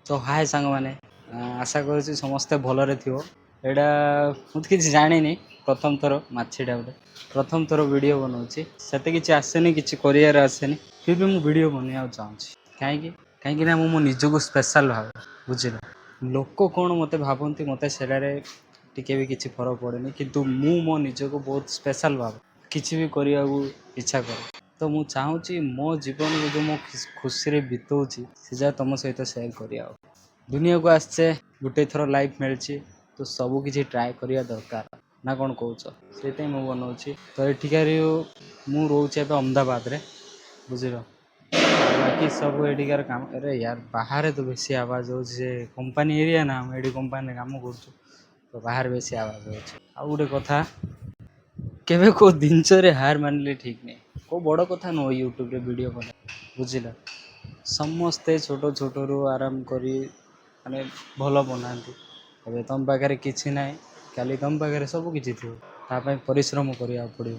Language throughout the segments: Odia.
ତ ହାଏ ସାଙ୍ଗମାନେ, ଆଶା କରୁଛି ସମସ୍ତେ ଭଲରେ ଥିବ। ଏଇଟା ମୁଁ ତ କିଛି ଜାଣିନି, ପ୍ରଥମ ଥର ମାଛିଟା ଗୋଟେ ପ୍ରଥମ ଥର ଭିଡ଼ିଓ ବନାଉଛି। ସେତେ କିଛି ଆସେନି, କିଛି କରିବାର ଆସେନି, ଫିର୍ ବି ମୁଁ ଭିଡ଼ିଓ ବନେଇବାକୁ ଚାହୁଁଛି। କାହିଁକି? କାହିଁକି ନା ମୁଁ ମୋ ନିଜକୁ ସ୍ପେଶାଲ୍ ଭାବେ, ବୁଝିଲ? ଲୋକ କ'ଣ ମୋତେ ଭାବନ୍ତି, ମୋତେ ସେଟାରେ ଟିକେ ବି କିଛି ଫରକ ପଡ଼େନି। କିନ୍ତୁ ମୁଁ ମୋ ନିଜକୁ ବହୁତ ସ୍ପେଶାଲ୍ ଭାବେ, କିଛି ବି କରିବାକୁ ଇଚ୍ଛା କରେ। ତ ମୁଁ ଚାହୁଁଛି ମୋ ଜୀବନକୁ ଯେଉଁ ମୁଁ ଖୁସିରେ ବିତଉଛି, ସେ ଯାହା ତୁମ ସହିତ ସେୟାର କରିବାକୁ। ଦୁନିଆକୁ ଆସିଛେ, ଗୋଟେ ଥର ଲାଇଫ୍ ମିଳିଛି, ତ ସବୁ କିଛି ଟ୍ରାଏ କରିବା ଦରକାର ନା କ'ଣ କହୁଛ? ସେଇଥିପାଇଁ ମୁଁ ବନଉଛି। ତ ଏଠିକାର ମୁଁ ରହୁଛି ଏବେ ଅହମ୍ମଦାବାଦରେ, ବୁଝିଲ? ବାକି ସବୁ ଏଠିକାର କାମ। ଆରେ ୟାର, ବାହାରେ ତ ବେଶୀ ଆବାଜ ହେଉଛି। ସେ କମ୍ପାନୀ ଏରିଆ ନା, ଆମେ ଏଠି କମ୍ପାନୀରେ କାମ କରୁଛୁ, ତ ବାହାରେ ବେଶୀ ଆବାଜ ହେଉଛି। ଆଉ ଗୋଟେ କଥା, କେବେ କେଉଁ ଜିନିଷରେ ହାର ମାନିଲେ ଠିକ୍ ନାହିଁ। କେଉଁ ବଡ଼ କଥା ନୁହଁ ୟୁଟ୍ୟୁବରେ ଭିଡ଼ିଓ ବନେଇବା, ବୁଝିଲ? ସମସ୍ତେ ଛୋଟ ଛୋଟରୁ ଆରାମ କରି ମାନେ ଭଲ ବନାନ୍ତି। ଏବେ ତୁମ ପାଖରେ କିଛି ନାହିଁ, କାଲି ତୁମ ପାଖରେ ସବୁ କିଛି ଥିବ। ତା ପାଇଁ ପରିଶ୍ରମ କରିବାକୁ ପଡ଼ିବ।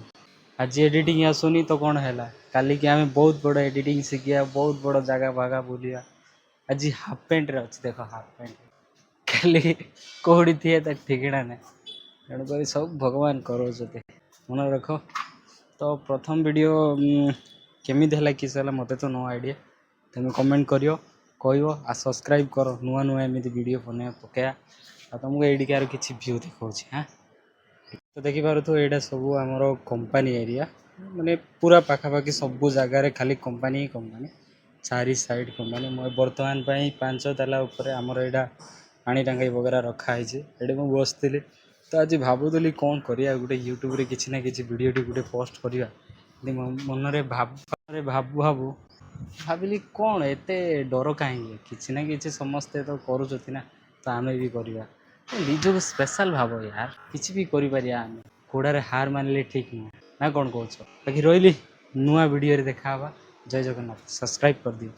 ଆଜି ଏଡ଼ିଟିଂ ଆସୁନି ତ କ'ଣ ହେଲା? କାଲିକି ଆମେ ବହୁତ ବଡ଼ ଏଡ଼ିଟିଂ ଶିଖିବା, ବହୁତ ବଡ଼ ଜାଗା ଫାଗା ବୁଲିବା। ଆଜି ହାଫ୍ ପ୍ୟାଣ୍ଟରେ ଅଛି, ଦେଖ, ହାଫ୍ ପ୍ୟାଣ୍ଟ। କାଲି କେଉଁଠି ଥିବେ ତା ଠିକଣା ନାହିଁ। ତେଣୁକରି ସବୁ ଭଗବାନ କରାଉଛନ୍ତି, ମନେ ରଖ। ତ ପ୍ରଥମ ଭିଡ଼ିଓ କେମିତି ହେଲା, କିସ ହେଲା, ମୋତେ ତ ନୋ ଆଇଡ଼ିଆ। ତୁମେ କମେଣ୍ଟ କରିବ, କହିବ ଆଉ ସବସ୍କ୍ରାଇବ୍ କର। ନୂଆ ନୂଆ ଏମିତି ଭିଡ଼ିଓ ବନେଇବା ପକେଇବା। ଆଉ ତୁମକୁ ଏଇଠିକାର କିଛି ଭ୍ୟୁ ଦେଖାଉଛି। ହାଁ, ତ ଦେଖିପାରୁଥିବ, ଏଇଟା ସବୁ ଆମର କମ୍ପାନୀ ଏରିଆ। ମାନେ ପୁରା ପାଖାପାଖି ସବୁ ଜାଗାରେ ଖାଲି କମ୍ପାନୀ ହିଁ କମ୍ପାନୀ, ଚାରି ସାଇଡ଼୍ କମ୍ପାନୀ। ମୁଁ ବର୍ତ୍ତମାନ ପାଇଁ ପାଞ୍ଚ ତାଲା ଉପରେ ଆମର ଏଇଟା ପାଣି ଟାଙ୍କି ବଗେରା ରଖା ହେଇଛି। ଏଠି ମୁଁ ବସିଥିଲି। ତ ଆଜି ଭାବୁଥିଲି କ'ଣ କରିବା, ଗୋଟେ ୟୁଟ୍ୟୁବରେ କିଛି ନା କିଛି ଭିଡ଼ିଓଟି ଗୋଟେ ପୋଷ୍ଟ କରିବା। ମୋ ମନରେ ଭାବୁ ଭାବୁ ଭାବିଲି, କ'ଣ ଏତେ ଡର କାହିଁକି? କିଛି ନା କିଛି ସମସ୍ତେ ତ କରୁଛନ୍ତି ନା, ତ ଆମେ ବି କରିବା। ତ ନିଜକୁ ସ୍ପେଶାଲ୍ ଭାବ ୟାର, କିଛି ବି କରିପାରିବା ଆମେ। ଘୋଡ଼ାରେ ହାର ମାନିଲେ ଠିକ୍ ନୁହଁ ନା କ'ଣ କହୁଛ? ବାକି ରହିଲି, ନୂଆ ଭିଡ଼ିଓରେ ଦେଖା ହେବା। ଜୟ ଜଗନ୍ନାଥ। ସବସ୍କ୍ରାଇବ୍ କରିଦିଅ।